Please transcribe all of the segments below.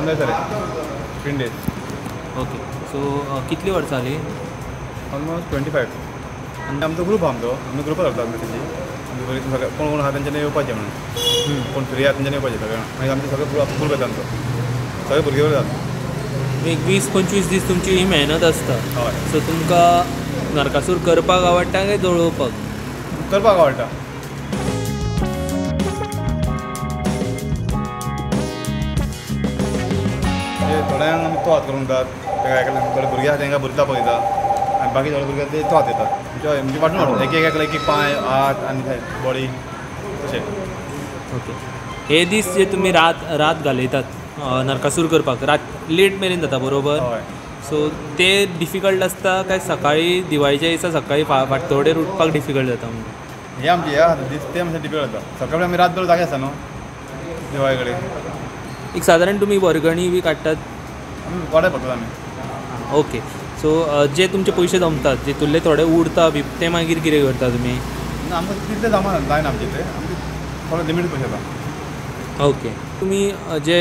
15 दीस जाले, 15 days. Okay, so कितली वर्सां जाली? ऑलमोस्ट 25. आनी आमचो ग्रूप आहा, आमचो आमी ग्रुपार व्हरता आमचे तेजी सगळे कोण कोण आहा तेंच्यांनी येवपाचें म्हणून, कोण फ्री आहा तेंच्यांनी येवपाचें सगळें. मागीर आमचे सगळे ग्रूप येता आमचो, सगळे भुरगे वयतात. एक 20-25 दीस तुमची ही मेहनत आसता. हय. सो तुमकां नरकासूर करपाक आवडटा काय जळोवपाक? करपाक आवडटा. थोड्यांक आमी तो हात करूंक दितात, ताका एकल्याक थोडे भुरगे आसा तांकां भुरगीं लावपाक दिता आनी बाकी थोडे भुरगे ते तो हात येतात. म्हणजे वांटून वांटून एक एक एक पांय, हात आनी बॉडी तशें. ओके, हे दीस जे तुमी रात रात घालयतात नरकासूर करपाक, रात लेट मेरेन जाता बरोबर? हय. सो ते डिफिकल्ट आसता काय सकाळी दिवाळीच्या दिसा सकाळी फांतोडेर उठपाक डिफिकल्ट जाता? म्हणून हे आमचे हे आसा दीस ते मातशें डिफिकल्ट जाता. सकाळी आमी रातभर जागे आसता न्हू दिवाळे कडेन. एक सादारण तुमी वर्गणी बी काडटात? आमी वाड्यार पडटात आमी. ओके, सो जे तुमचे पयशे जमतात जितुल्ले थोडे उरता बी ते मागीर कितें करता तुमी? ना, आमकां तितले जमा जायना आमचे ते, आमचे थोडे लिमीट पयशे येता. ओके, तुमी जे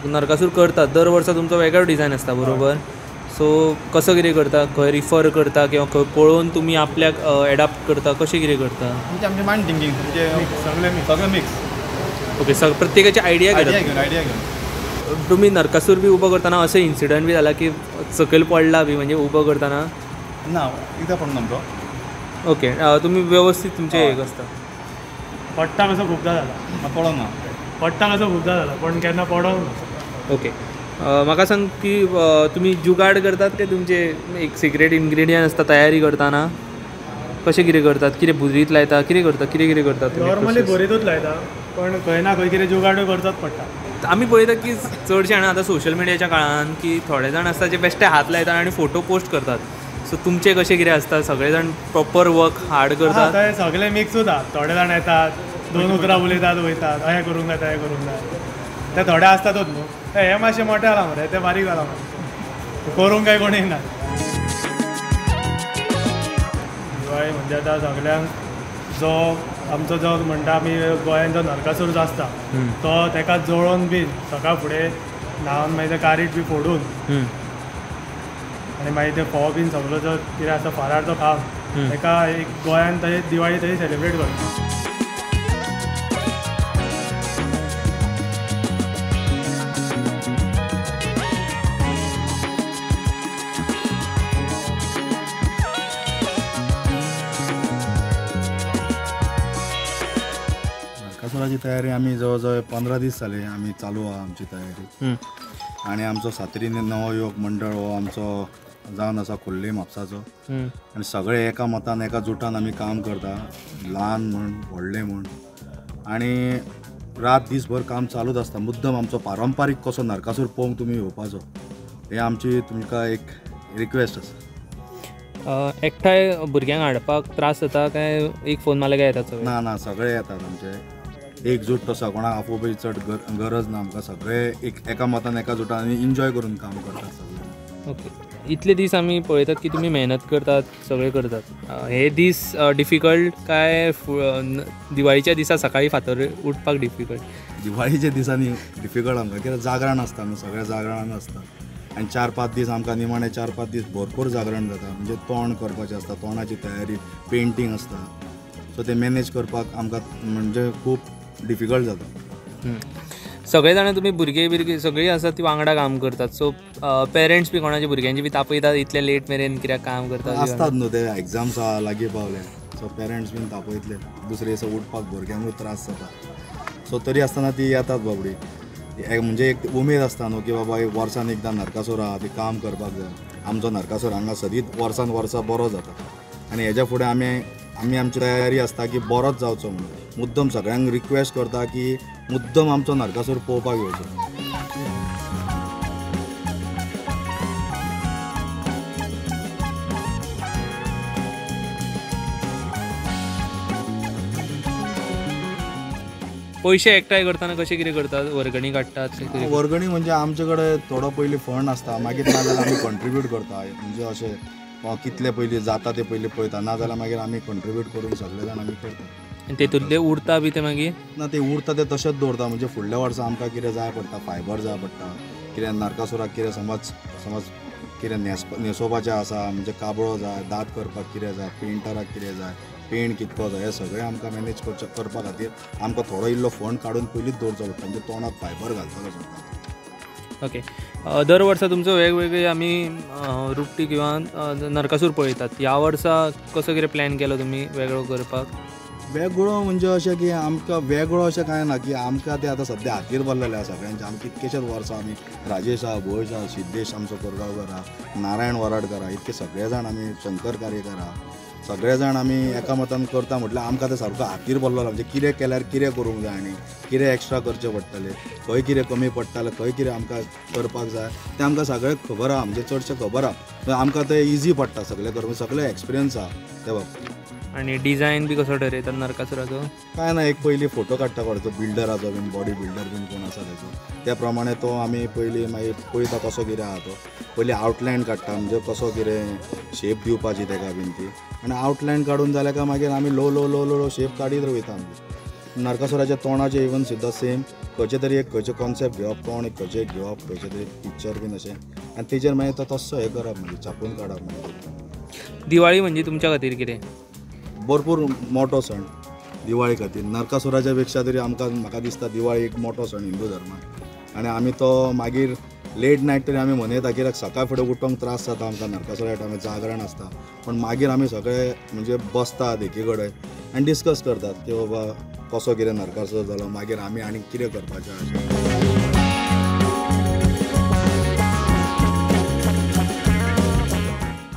नरकासूर करतात दर वर्सा तुमचो वेगळो डिजायन आसता बरोबर? सो कसो कितें करता, खंय रिफर करता किंवा खंय पळोवन तुमी आपल्याक एडाप्ट करता, कशें कितें करता? म्हणजे आमचें मायंड थिंकींग, म्हणजे सगळें मिक्स. ओके, प्रत्येकाची आयडिया घेवन, आयडिया घेवन. तुमी नरकासूर बी उबो करतना अशें इन्सिडंट बी जाला की सकयल पडला बी, म्हणजे उबो करतना? ना, एकदां पडना आमचो. ओके, तुमी वेवस्थीत तुमचें एक आसता. पडटा कसो खुबदां जाला. पडोंक ना, पडटा कसो खुबदां जाला, पण केन्ना पडोंक ना. ओके, म्हाका सांग की तुमी जुगाड करतात काय तुमचे एक सिक्रेट इन्ग्रेडियंट आसता तयारी करतना? कशें कितें करतात, कितें भुरीत लायता, कितें करता, कितें कितें करतात? नॉर्मली भुरीतूच लायता, पण खंय ना खंय कितें जुगाडूय करचोच पडटा. आमी पळयता की चडशे जाणां आतां सोशल मिडियाच्या काळान की थोडे जाण आसता जे बेश्टे हात लायतात आनी फोटो पोस्ट करतात. सो तुमचें कशें कितें आसता, सगळे जाण प्रॉपर वर्क हार्ड करतात? आतां सगळे मिक्सूच आहा. थोडे जाण येतात, 2 उतरां उलयतात वयतात, अशें करूंक जाय तशें करूंक जाय. ते थोडे आसतातूच न्हू, हे मातशें मोठे जालां मरे, ते बारीक जालां मरे, करूंक काय कोणूय ना. दिवाळी म्हणजे आतां सगळ्यांक जो आमचो जो म्हणटा आमी गोंयांत जो नरकासूर जो आसता तो ताका जळोवन बी सकाळ फुडें न्हावन मागीर ते कारीट बी फोडून आनी मागीर ते फोव बीन सगळो जो कितें आसा फरार तो खावन ताका एक गोंयांत तशें दिवाळी तशी सेलिब्रेट करता. नरकासुराची तयारी आमी जवळ जवळ 15 दीस जाले आमी चालू आहा आमची तयारी. आनी आमचो सातेरी नवयुवक मंडळ हो आमचो जावन आसा खोर्ले म्हापसाचो, आनी सगळे एका मतान एका जुटान आमी काम करता, ल्हान म्हण व्हडले म्हण, आनी रात दीसभर काम चालूच आसता. मुद्दम आमचो पारंपारीक कसो नरकासूर पळोवंक तुमी येवपाचो हे आमची तुमकां एक रिक्वेस्ट आसा. एकठांय भुरग्यांक हाडपाक त्रास जाता काय एक फोन मारल्यार काय येतात सगळे? ना ना, सगळे येतात आमचे एकजूट. तसो कोणाक आपोवपाची चड गरज ना आमकां, सगळे एक एका मतान एका जुटान आनी एन्जॉय करून काम करतात सगळे. ओके, इतले दीस आमी पळयतात की तुमी मेहनत करतात, सगळे करतात. हे दीस डिफिकल्ट काय दिवाळीच्या दिसा सकाळी फातर उठपाक डिफिकल्ट? दिवाळीच्या दिसांनी डिफिकल्ट आमकां, कित्याक जागरण आसता न्हू, सगळें जागरणान आसता आनी 4-5 दीस आमकां निमाणे 4-5 दीस भरपूर जागरण जाता. म्हणजे तोंड करपाचें आसता, तोंडाची तयारी, पेंटींग आसता, सो ते मॅनेज करपाक आमकां म्हणजे खूब डिफिकल्ट जाता. सगळे जाणां तुमी भुरगे बिरगे सगळीं आसा ती वांगडा काम करतात, सो पेरंट्स बी कोणाच्या भुरग्यांची बी तापयतात इतले लेट मेरेन कित्याक काम करतात? आसतात न्हू ते, एग्जाम्स लागीं पावले, सो पेरंट्स बीन तापयतले, दुसरे दिसा उठपाक भुरग्यांकूय त्रास जाता. सो तरी आसतना ती येतात बाबडी, म्हणजे एक उमेद आसता न्हू की बाबा एक वर्सान एकदां नरकासूर आहा, ती काम करपाक जाय. आमचो नरकासूर हांगा सदींच वर्सान वर्सा बरो जाता आनी हेज्या फुडें आमी आमची तयारी आसता की बरोच जावचो म्हणून. मुद्दम सगळ्यांक रिक्वेस्ट करता की मुद्दम आमचो नरकासूर पळोवपाक येवचो. पयशे एकठांय करतना कशें कितें करतात? वर्गणी काडटात? वर्गणी म्हणजे आमचे कडेन थोडो पयलीं फंड आसता, मागीर नाजाल्यार आमी कॉन्ट्रिब्यूट करता. म्हणजे अशें कितले पयलीं जाता ते पयलीं पळयता, नाजाल्यार मागीर आमी कॉन्ट्रिब्यूट करून सगळे जाण आमी करता. आनी तेतूंतले उरता बी ते मागीर ना, ते उरता ते तशेंच दवरता. म्हणजे फुडल्या वर्सा आमकां कितें जाय पडटा, फायबर जाय पडटा, कितें नरकासुराक कितें समज समज कितें न्हेसोवपाचें आसा, म्हणजे काबळो जाय, दांत करपाक कितें जाय, पेंटराक कितें जाय, पेंट कितको जाय, हें सगळें आमकां मॅनेज करचें करपा खातीर आमकां थोडो इल्लो फंड काडून पयलींच दवरचो पडटा, म्हणजे तोंडाक फायबर घालतलो स्वता. ओके, दर वर्सा तुमचो वेगवेगळे आमी रुपटी किंवा नरकासूर पळयतात. ह्या वर्सा कसो कितें प्लॅन केलो तुमी वेगळो करपाक? वेगळो म्हणजे अशें की आमकां वेगळो अशें कांय ना की आमकां तें आतां सद्या हातीर भरलेलें आसा सगळ्यांचे. आमी कितकेशेच वर्सां आमी राजेश आहा, भोज आहा, सिद्धेश आमचो कोरगांवकर आहा, नारायण वराडकर आहा, इतके सगळे जाण आमी, शंकर कार्यकर आहा, सगळे जाण आमी एकामतान करता. म्हटल्यार आमकां तें सारको हातीर भरलेलो, म्हणजे कितें केल्यार कितें करूंक जाय आनी कितें एक्स्ट्रा करचें पडटलें, खंय कितें कमी पडटालें, खंय कितें आमकां करपाक जाय तें आमकां सगळें खबर आहा, म्हणजे चडशें खबर आहा. आमकां तें इजी पडटा सगळें करपाक, सगळें एक्सपिरियन्स आहा ते बाबतींत. आनी डिजायन बी कसो ठरयतात नरकासुराचो? कांय ना, एक पयलीं फोटो काडटा कोणाचो बिल्डराचो बीन, बॉडी बिल्डर बीन कोण आसा तेचो, त्या प्रमाणे तो आमी पयलीं मागीर पळयता कसो कितें आहा तो, पयलीं आवटलायन काडटा, म्हणजे कसो कितें शेप दिवपाची तेका बीन ती, आनी आवटलायन काडून जाल्या काय मागीर आमी low low low low low shape काडीत वयता. आमगे नरकासुराच्या तोंडाचें इवन सुद्दां सेम, खंयचे तरी एक खंयचें कॉन्सेप्ट घेवप, तोंड एक खंयचें घेवप, खंयचें तरी पिक्चर बीन अशें, आनी तेजेर मागीर तो तस्सो हें करप, म्हणजे छापून काडप. मागीर दिवाळी म्हणजे तुमच्या खातीर कितें? भरपूर मोठो सण दिवाळी खातीर, नरकासुराच्या पेक्षा तरी आमकां म्हाका दिसता दिवाळी एक मोठो सण हिंदू धर्मान. आनी आमी तो मागीर लेट नायट तरी आमी मनयता, कित्याक सकाळ फुडें उठोंक त्रास जाता आमकां नरकासुरा टायमार, जागरण आसता. पूण मागीर आमी सगळे म्हणजे बसतात एकी कडेन आनी डिस्कस करतात की बाबा कसो कितें नरकासूर जालो, मागीर आमी आनी कितें करपाचें अशें.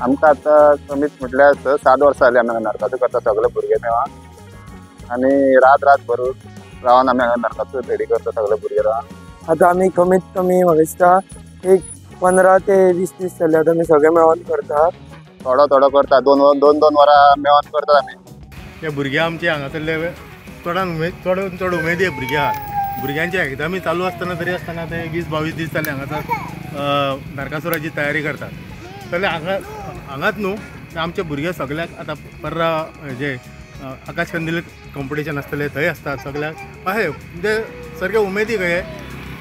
आमकां आतां कमीच म्हटल्यार 6-7 वर्सां जालीं आमी नरकासूर करता सगळे भुरगे मेळोन, आनी रात रात भर रावन आमी हांगा नरकासूर रेडी करता सगळे भुरगे रावन. आतां आमी कमीत कमी म्हाका दिसता एक 15 ते 20 दीस जाले आतां आमी सगळे मेळोन करतात. थोडो थोडो करता, दोन दोन वरां मेळोन करतात आमी. ते भुरगे आमचे हांगासरले चडान उमेद, चड चड उमेदी भुरगे आहात. भुरग्यांची एग्जामी चालू आसतना तरी आसतना ते 20-22 दीस जाले हांगासर नरकासुराची तयारी करतात. जाल्यार हांगा हांगाच न्हू आमचे भुरगे सगळ्याक आतां पर्रा जे आकाश कंदील कॉम्पिटिशन आसतलें थंय आसता सगळ्याक अशें, म्हणजे सारके उमेदी कहे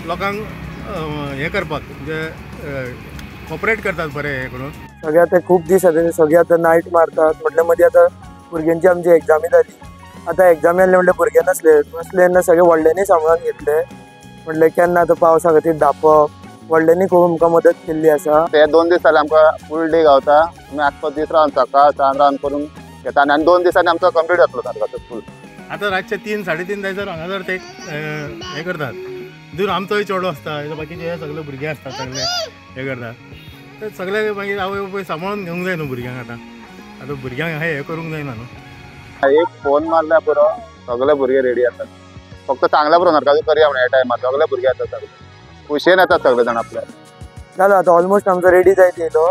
लोकांक हें करपाक, म्हणजे कॉपरेट करतात बरें हें करून. सगळे आतां खूब दीस जाले सगळे आतां नायट मारतात. म्हटल्यार मदीं आतां भुरग्यांची आमची एग्जामी जाली, आतां एग्जामी आसले म्हटल्यार भुरगे नासले, नासले तेन्ना सगळे व्हडल्यांनी सांबाळून घेतले. म्हटल्यार केन्ना आतां पावसा खातीर धांपप, व्हडल्यांनी खूब आमकां मदत केल्ली आसा. ते 2 दीस जाले आमकां फूल डे गावता, आमी आख्खो दीस रावन सकाळ सांज रावन करून घेता आनी 2 दिसांनी आमचो कंप्लीट जातलो नरकासूर फूल. आतां रातचे 3-3:30 जायसर हांगासर ते हें करतात. तितून आमचोय चेडो आसता, बाकीचे हे सगळे भुरगे आसता, सगळे हें करतात. ते सगळे मागीर आवय बापूय सांबाळून घेवंक जाय न्हू भुरग्यांक. आतां आतां भुरग्यांक हें करूंक जायना न्हू. एक फोन मारल्यार पुरो सगळे भुरगे रेडी आसात, फक्त सांगल्यार पुरो नरकासूर करया म्हणून ह्या टायमार सगळे भुरगे येतात, सगळे खुशयेन येतात सगळे जाण आपल्या. जालो आतां ऑलमोस्ट आमचो रेडी जायत येयलो.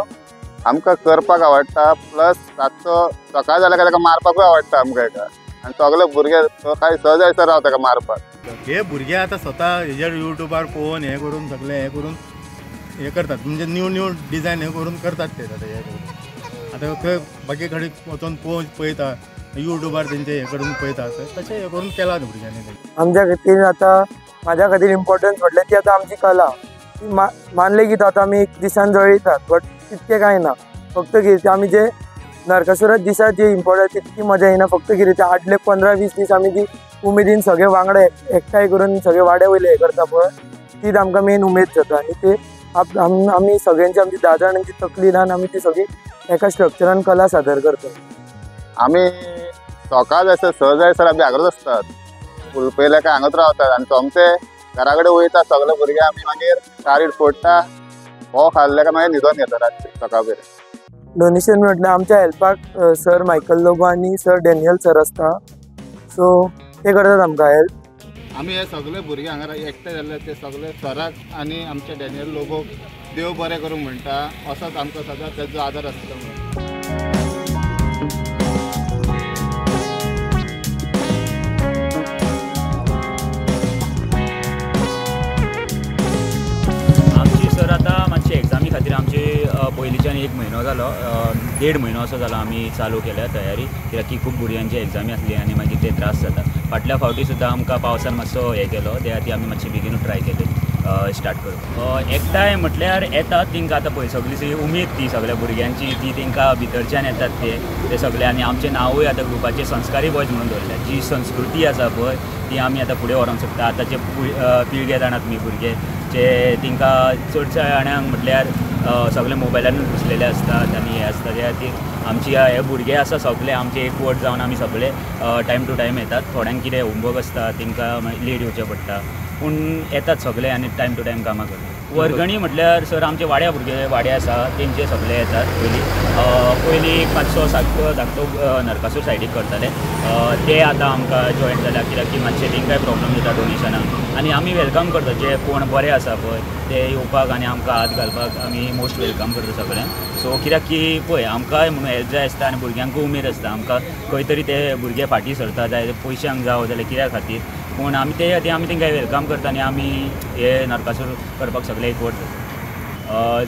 आमकां करपाक आवडटा, प्लस रातचो सकाळ जाल्यार काय ताका मारपाकूय आवडटा आमकां एका, आनी सगळे भुरगे सकाळी 6 जायसर रावता ताका मारपाक. हे भुरगे आतां स्वता हेजेर युट्यूबार पळोवन हें करून सगळें हें करून हें करतात, म्हणजे न्यू न्यू डिजायन हें करून करतात ते आतां हें करून. आतां खंय बाकी कडेन वचोन पळोवन पळयता युट्यूबार तेंचे हें करून पळयता, तशें हें करून केलां न्हू भुरग्यांनी. आमच्या खातीर आतां म्हाज्या खातीर इम्पॉर्टन्स म्हटल्यार ती आतां आमची कला ती मानले की आतां आमी एक दिसान जळयतात, बट तितकें कांय ना. फक्त कितें आमी जे नरकासुरा दिसा जी इम्पॉर्टंट तितकी मजा येना, फक्त कितें ते आदले 15-20 दीस आमी ती उमेदीन सगळे वांगडा एकठांय करून सगळे वाड्या वयले हें करता पळय, तीच आमकां मेन उमेद जाता. आनी ते आमी सगळ्यांची आमची 10 जाणांची तकली लावन आमी ती सगळी एका स्ट्रक्चरान कला सादर करता. आमी सकाळ जायसर 6 जायसर आमी जागृत आसतात, फुल पयले काय हांगाच रावतात आनी सोमते घरा कडेन वयता सगळे भुरगे. आमी मागीर कारीट फोडटा, फोव खाल्ले काय मागीर न्हिदोन घेता रातचे सकाळ मेरेन. डोनेशन म्हटल्यार आमच्या हेल्पाक सर मायकल लोबो आनी सर डॅनियल सर आसता, सो ते करतात आमकां हेल्प. आमी हे सगळे भुरगे हांगा एकठांय जाल्ले ते सगळे सराक आनी आमच्या डॅनियल लोबोक देव बरें करूं म्हणटा, असोच आमकां सदांच तेजो आदार आसता म्हणून. आमची सर आतां मातशी एग्जामी खातीर आमची पयलींच्यान एक म्हयनो जालो, 1.5 म्हयनो असो जालो आमी चालू केल्या तयारी, कित्याक की खूब भुरग्यांची एग्जामी आसली आनी मागीर ते त्रास जाता. फाटल्या फावटी सुद्दां आमकां पावसान मातसो हें केलो, त्या खातीर आमी मातशें बेगीनूच ट्राय केले स्टार्ट करपाक. एकठांय म्हटल्यार येतात तांकां आतां पळय सगळी उमेद ती सगळ्या भुरग्यांची, ती तांकां भितरच्यान येतात ते सगळे. आनी आमचें नांवूय आतां ग्रुपाचें संस्कारी बॉयज म्हणून दवरल्या. जी संस्कृती आसा पळय ती आमी आतां फुडें व्हरोंक सोदता. आतांचे पिळगे जाणात तुमी भुरगे जे तांकां चडशा जाणांक म्हटल्यार सगळे मोबायलानूच घुसलेले आसतात आनी हें आसता. त्या खातीर आमची हे भुरगे आसा सगळे आमचे एकवट जावन आमी सगळे टायम टू टायम येतात. थोड्यांक कितें होमवर्क आसता तांकां लेट येवचें पडटा, पूण येतात सगळे आनी टायम टू टायम कामां करतात. वर्गणी म्हटल्यार सर आमचे वाड्या भुरगे वाडे आसा तेंचे सगळे येतात. पयलीं पयलीं एक मातसो सारको धाकटो नरकासूर सायडीक करताले, ते आतां आमकां जॉयन जाल्या, कित्याक की मातशें तांकांय प्रॉब्लम जाता डोनेशनाक. आनी आमी welcome करता जे कोण बरे आसा पळय ते येवपाक आनी आमकां हात घालपाक आमी मोस्ट welcome करता सगळ्यांक. सो कित्याक की पळय आमकांय म्हणून हेल्प जाय आसता आनी भुरग्यांकूय उमेद आसता. आमकां खंय तरी ते भुरगे फाटीं सरता जाय पयशांक जावं जाल्यार कित्या खातीर, पूण आमी ते खातीर आमी तांकां welcome करता आनी आमी हे नरकासूर करपाक सगळे एकवट जाता.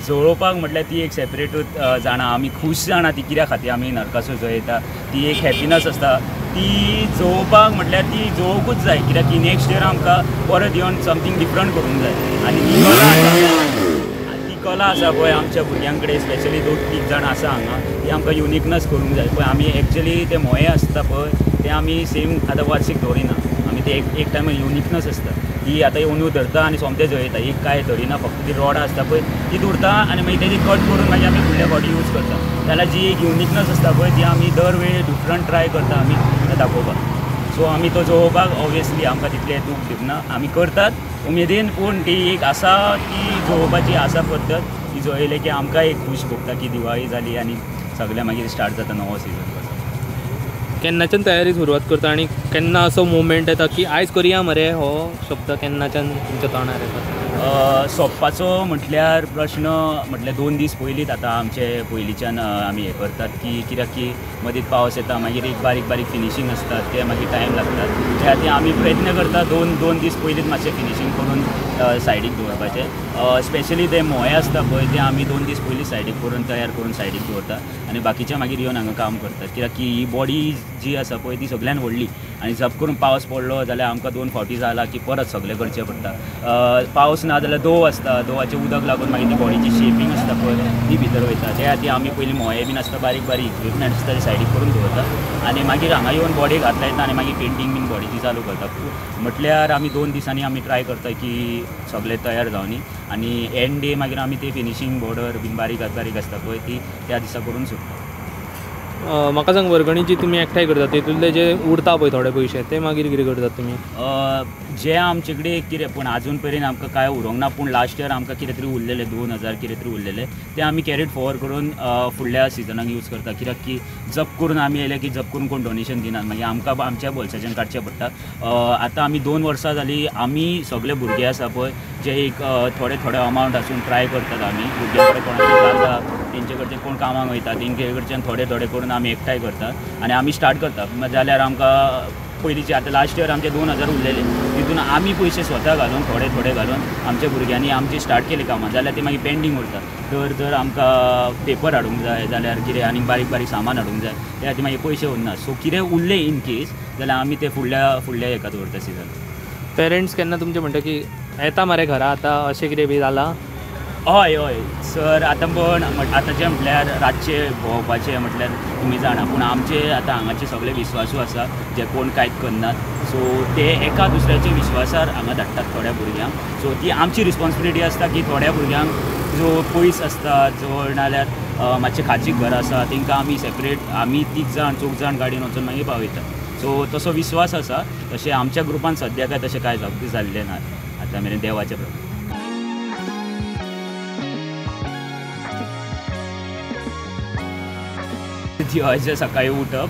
जळोवपाक म्हटल्यार ती एक सेपरेटूच जाणा आमी खूश जाणा ती कित्या खातीर आमी नरकासूर जळयता, ती एक हॅपिनस आसता. ती जळोवपाक म्हटल्यार ती जळोवकूच जाय, कित्याक की नेक्स्ट इयर आमकां परत येवन समथींग डिफरंट करूंक जाय. आनी ती कला आसा पळय आमच्या भुरग्यां कडेन, स्पेशली 2-3 जाण आसा हांगा, ती आमकां युनिकनस करूंक जाय. पळय आमी एक्चुली ते मोये आसता पळय ते आमी सेम आतां वार्षीक दवरिना, आमी ते एक टायम युनिकनस आसता ती आतां अंदू धरता आनी सोमतें जळयता. एक कांय धरिना, फक्त ती रोडां आसता पळय ती धरता आनी मागीर तेजी कट करून मागीर आमी फुडल्या फावटी यूज करता. जाल्यार जी एक युनिकनस आसता पळय ती आमी दर वेळ डिफरंट ट्राय करता आमी दाखोवपाक. सो आमी तो जळोवपाक ऑब्वियसली आमकां तितलें दूख दिवना, आमी करतात उमेदीन, पूण ती एक आसा ती जळोवपाची आसा पद्दत, ती जळयले की आमकां एक खूश भोगता की दिवाळी जाली आनी सगळें मागीर स्टार्ट जाता नवो सिजन. केन्नाच्यान तयारी सुरवात करता आनी केन्ना असो मुवमेंट येता की आयज करया मरे, हो शब्द केन्नाच्यान तुमच्या तोंडार येता? सोंपपाचो म्हटल्यार प्रश्न म्हटल्यार 2 दीस पयलींच आतां आमचे पयलींच्यान आमी हें करतात की कित्याक की मदींच पावस येता, मागीर एक बारीक बारीक फिनिशींग आसता ते मागीर टायम लागतात. त्या खातीर आमी प्रयत्न करता 2 दीस पयलींच मातशें फिनिशींग करून सायडीक दवरपाचें. स्पेशली ते मोये आसता पळय ते आमी 2 दीस पयलीं सायडीक करून तयार करून सायडीक दवरता आनी बाकीचे मागीर येवन हांगा काम करतात. कित्याक की ही बॉडी जी आसा पळय ती सगळ्यान व्हडली आनी जप करून पावस पडलो जाल्यार आमकां 2 फावटी जाला की परत सगळें करचें पडटा. पावस ना जाल्यार दोव आसता, दोवाचें उदक लागून मागीर ती बॉडीची शेपींग आसता पळय ती भितर वयता. त्या खातीर आमी पयलीं मोये बीन आसता बारीक बारीक इक्विपमेंट आसता ते सायडीक करून दवरता आनी मागीर हांगा येवन बॉडीक हात लायता आनी मागीर पेंटींग बीन बॉडीची चालू करता. म्हटल्यार आमी 2 दिसांनी आमी ट्राय करता की सगळें तयार जावनी आनी एंड डे मागीर आमी ते फिनिशींग बॉर्डर बीन बारीक बारीक आसता पळय ती त्या दिसा करून सोडटा. म्हाका सांग, वर्गणी जी तुमी एकठांय करतात तितूंतले जे उरता पळय थोडे पयशे ते मागीर कितें करतात तुमी? जे आमचे कडेन कितें पूण आजून पर्यंत आमकां कांय उरोंक ना, पूण लास्ट इयर आमकां कितें तरी उरलेलें 2000 कितें तरी उरलेलें ते आमी कॅरीड फॉरवर्ड करून फुडल्या सिजनाक यूज करता. कित्याक की जप करून आमी येयले की जप करून कोण डोनेशन दिनात, मागीर आमकां आमच्या बोल्साच्यान काडचें पडटा. आतां आमी 2 वर्सां जालीं आमी सगळे भुरगे आसा पळय जे एक थोडे थोडे अमावंट आसून ट्राय करतात आमी भुरग्यां कडेन कोणाचें जाता तेंचे कडच्यान कोण कामाक वयता तेंचे कडच्यान थोडे थोडे करून आमी एकठांय करतात आनी आमी स्टार्ट करता. जाल्यार आमकां पयलींचे आतां लास्ट इयर आमचे 2000 उरलेले तितून आमी पयशे स्वता घालून थोडे थोडे घालून आमच्या भुरग्यांनी आमची स्टार्ट केली कामां, जाल्यार ती मागीर पेंडींग उरता. तर जर आमकां पेपर हाडूंक जाय जाल्यार कितें आनी बारीक बारीक सामान हाडूंक जाय त्या खातीर मागीर पयशे उरना. सो कितें उरलें इन केस जाल्यार आमी ते फुडल्या फुडल्या हेका दवरता सिजन. पेरंट्स केन्ना तुमचे म्हणटा की येता मरे घरा आतां अशें कितें बी जालां? हय हय सर, आतां पण आतांचें म्हटल्यार रातचें भोंवपाचें म्हटल्यार तुमी जाणा, पूण आमचे आतां हांगाचे सगळे विस्वासू आसा जे कोण कांयच करनात, सो ते एका दुसऱ्याच्या विश्वासार हांगा धाडटात थोड्या भुरग्यांक. सो ती आमची रिस्पॉन्सिबिलिटी आसता की थोड्या भुरग्यांक जो पयस आसता जो नाल्यार मातशें खाचीक घर आसा तांकां आमी सेपरेट आमी 3 जाण 4 जाण गाडयेन वचून मागीर पावयता. सो तसो विश्वास आसा. तशें आमच्या ग्रुपान सद्या काय तशें कांय जाल्लें ना आतां मेरेन देवाच्या प्रमाण. दिवाळेच्या सकाळी उठप,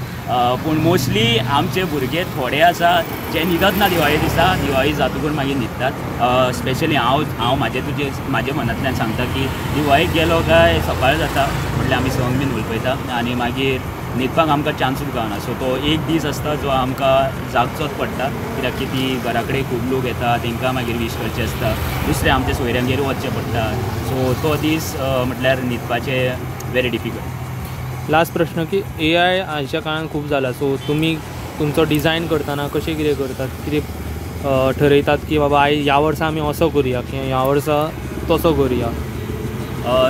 पूण मोस्टली आमचे भुरगे थोडे आसा जे न्हिदत ना दिवाळे दिसा, दिवाळी जातकूच मागीर न्हिदतात. स्पेशली हांव हांव म्हाजे तुजे म्हाजे मनांतल्यान सांगता की दिवाळीक गेलो काय सकाळ जाता, म्हटल्यार आमी संक बीन हुलपयता आनी मागीर न्हिदपाक आमकां चान्सूच गावना. सो तो एक दीस आसता जो आमकां जागचोच पडटा, कित्याक की ती घरा कडेन खूब लोक येता, तांकां मागीर वीश करचें आसता, दुसरे आमच्या सोयऱ्यांगेर वचचें पडटा. सो तो दीस म्हटल्यार न्हिदपाचें वेरी डिफिकल्ट. लास्ट प्रश्न की AI आयच्या काळान खूब जाला, सो तुमी तुमचो डिजायन करतना कशें कितें करतात, कितें ठरयतात की बाबा आयज ह्या वर्सा आमी असो करुया किंवा ह्या वर्सा तसो करुया?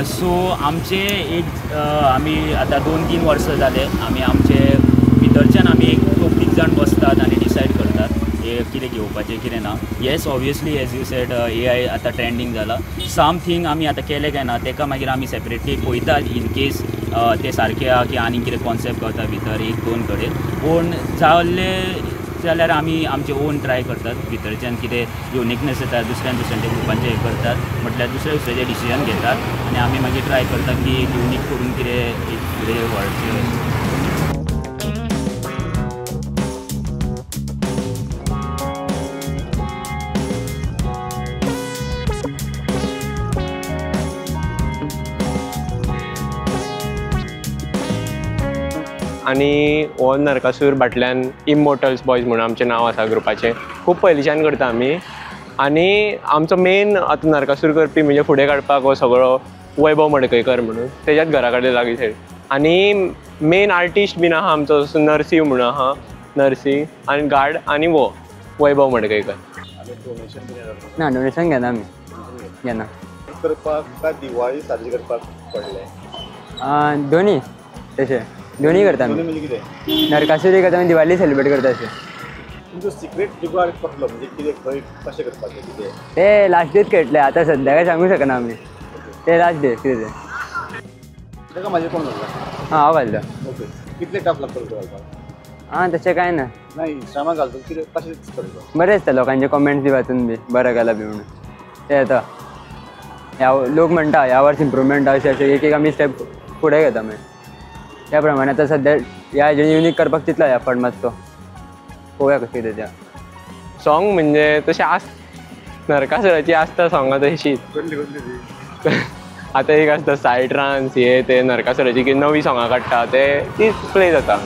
सो आमचे एक आमी आतां 2-3 वर्सां जाले आमी आमचे भितरच्यान आमी एक 2-3 जाण बसतात आनी डिसायड करतात कितें घेवपाचें कितें ना. Yes, obviously as you said AI आतां ट्रेंडींग जाला, समथींग आमी आतां केलें काय ना तेका मागीर आमी सेपरेटली पळयतात इन केस ते सारकें आहा की आनी कितें कॉन्सेप्ट गावता भितर 1-2 कडेन. पूण जाल्ले जाल्यार आमी आमचे ओन ट्राय करतात, भितरच्यान कितें युनिकनेस येता दुसऱ्यान दुसऱ्यांच्या ग्रुपांचें हें करतात, म्हटल्यार दुसऱ्या दुसऱ्याचे डिसिजन घेतात आनी आमी मागीर ट्राय करतात की एक युनीक करून कितें एक फुडें व्हरचें. आनी हो नरकासूर फाटल्यान इमोर्टल्स बॉयज म्हणून आमचें नांव आसा ग्रुपाचें, खूब पयलींच्यान करता आमी. आनी आमचो मेन आतां नरकासूर करपी म्हणजे फुडें काडपाक हो सगळो वैभव मडकयकर म्हणून, तेज्याच घरा कडेन लागीं सायड. आनी मेन आर्टिस्ट बीन आहा आमचो नरसींव म्हणून आहा, नरसींव आनी गार्ड आनी वो वैभव मडकयकर. ना डोनेशन घेना आमी, घेना. करपाक काय दिवाळी साजरी करपाक पडलें? दोनी तशें दोन्ही करता आमी. नरकासूरय करता आमी, दिवाळी सेलिब्रेट करता. अशें तुमचो सिक्रेट जुगाड कसलो, म्हणजे कितें खंय कशें करपाचें कितें? ते लास्ट डेट कळटलें, आतां सद्या काय सांगू शकना आमी, ते लास्ट डे कितें तें. ताका म्हाजें कोण घालता? हां, हांव घालता. ओके, कितले टफ लागतलो घालपाक? आं, तशें कांय ना. ना इंस्टाग्रामार घालता कितें कशें दिसता तुका? बरें दिसता, लोकांचे कॉमेंट्स बी वाचून बी बरें घाला बी म्हणून ते येता. ह्या लोक म्हणटा ह्या वर्स इम्प्रूवमेंट अशें अशें एक एक आमी स्टेप फुडें घेता मागीर त्या प्रमाणे. आतां सद्या ह्या हेजेर युनीक करपाक चिंतला एफर्ट मातसो, पळोवया कशें कितें तें. सॉंग म्हणजे तशें आस नरकासुराची आसता सॉंगां तशीच. आतां एक आसता साय ट्रान्स हे ते नरकासुराची की नवी सॉंगां काडटा ते तीच प्ले जाता.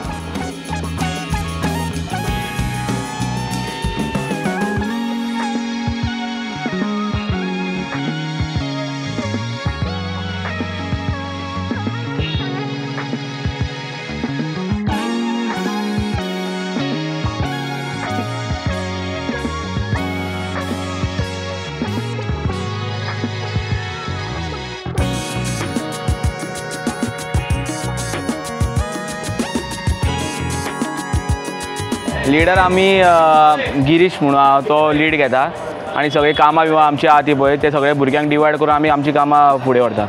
लिडर आमी गिरीश म्हणून आहा, तो लीड घेता आनी सगळीं कामां बिमां आमची आहा ती पळय ते सगळे भुरग्यांक डिवायड करून आमी आमची कामां फुडें व्हरता.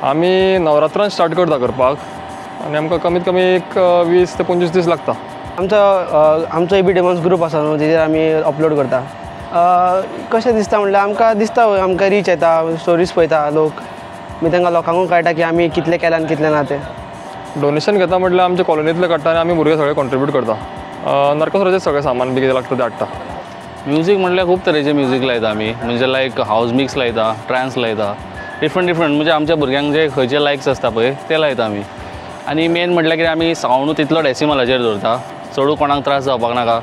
आमी नवरात्रान स्टार्ट करता करपाक आनी आमकां कमीत कमी एक 20 ते 25 दीस लागता. आमचो एबी डेमोन्स ग्रूप आसा न्हू, तेजेर आमी अपलोड करता. कशें दिसता म्हणल्यार आमकां दिसता आमकां रीच येता, स्टोरीज पळयता लोक, मागीर तांकां लोकांकूय कळटा की आमी कितलें केलां आनी कितलें ना तें. डोनेशन घेता म्हटल्यार आमच्या कॉलनींतले काडटा आनी आमी भुरगे सगळे कॉन्ट्रिब्यूट करता. नरकासुराचें सगळें सामान बी कितें लागता तें हाडटा. म्युजीक म्हटल्यार खूब तरेचें म्युजीक लायता आमी, म्हणजे लायक हावज मिक्स लायता, ट्रान्स लायता, डिफरंट डिफरंट म्हणजे आमच्या भुरग्यांक जे खंयचे लायक्स आसता पळय ते लायता आमी. आनी मेन म्हटल्यार कितें आमी सावंडू तितलो डेसिमलाचेर दवरता, चडू कोणाक त्रास जावपाक नाका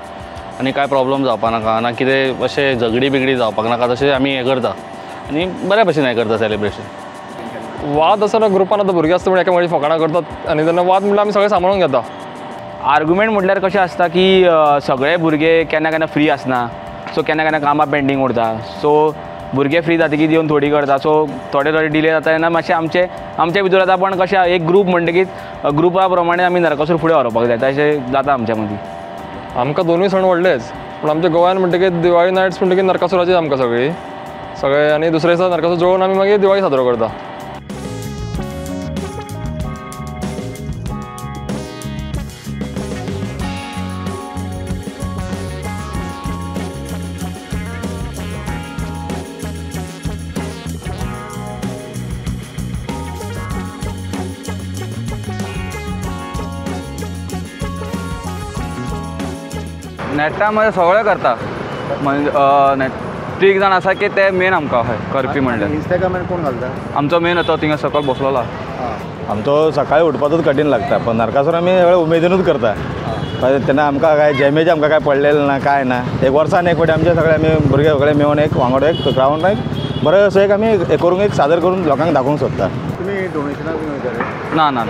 आनी कांय प्रॉब्लम जावपाक नाका ना कितें अशें झगडी बिगडी जावपाक नाका, तशें आमी हें करता आनी बऱ्या भशेन हें करता सेलिब्रेशन. वाद आसा ना ग्रुपान, आतां भुरगीं आसता म्हण एकामेकाची फकाणां करतात आनी तेन्ना वाद म्हणल्यार आमी सगळें सांबाळून घेता. आर्ग्युमेंट म्हटल्यार कशें आसता की सगळे भुरगे केन्ना केन्ना फ्री आसना, सो केन्ना केन्ना कामां पेंडींग उरता, सो भुरगे फ्री जातकीर येवन थोडी करता, सो थोडे थोडे डिले जाता तेन्ना मातशें आमचे आमचे भितर जाता. पण कशें एक ग्रूप म्हणटकीच ग्रुपा प्रमाणे आमी नरकासूर फुडें व्हरपाक जाय, तशें जाता आमच्या मदीं. आमकां दोनूय सण व्हडलेच, पूण आमच्या गोंयान म्हणटकीर दिवाळी नायट्स म्हणटकीर नरकासुराची आमकां सगळी सगळे आनी दुसरे दिसा नरकासूर जळोवन आमी मागीर दिवाळी साजरो करता. नेटा म्हणजे सगळें करता, म्हणजे तीग जाण आसा की ते मेन आमकां हय करपी म्हणल्यार. इंस्टाग्रामार कोण घालता? आमचो मेन तो थिंगा सकयल बसलोला. आमचो सकाळी उठपाचोच कठीण लागता, पण नरकासूर आमी सगळे उमेदीनूच करता. तेन्ना आमकां काय जॅमेज आमकां काय पडलेलें ना, काय ना. एक वर्सान एक फावटी आमचे सगळे आमी भुरगे सगळे मेळून एक वांगडा एक ग्रावंड एक बरें असो एक आमी हे करूंक एक सादर करून लोकांक दाखोवंक सोदता. तुमी डोनेशनाक बीन वयता रे? ना ना.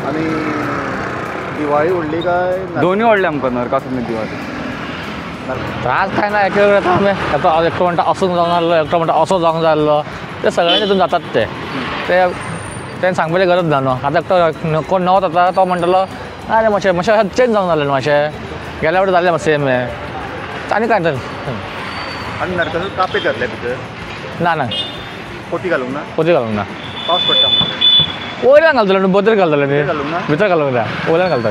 आनी दिवाळी व्हडली काय? दोनूय व्हडले आमकां, नरकासूर आनी दिवाळी. त्रास काय ना, एक एक आमी आतां एकटो म्हणटा असो जावंक जाय आसलो, एकटो म्हणटा असो जावंक जाय आसलो, ते सगळ्यांचे हितून जातात. ते ते तें सांगपाची गरज ना न्हू. आतां एकटो कोण नवो जाता तो म्हणटलो आरे मातशें मातशें अशें चेंज जावंक जालें न्हू, मातशें गेल्या फावटी जालें सेम हें आनी कांय. आनी नरकासूर कापे घातले भितर? ना ना, पोती घालूंक ना? पोती घालूंक ना. पावस पडटा म्हणून वयल्यान घालतलो न्हू, बद्दल घालतलो न्ही, घालूंक ना? भितर घालूंक ना, वयल्यान घालता.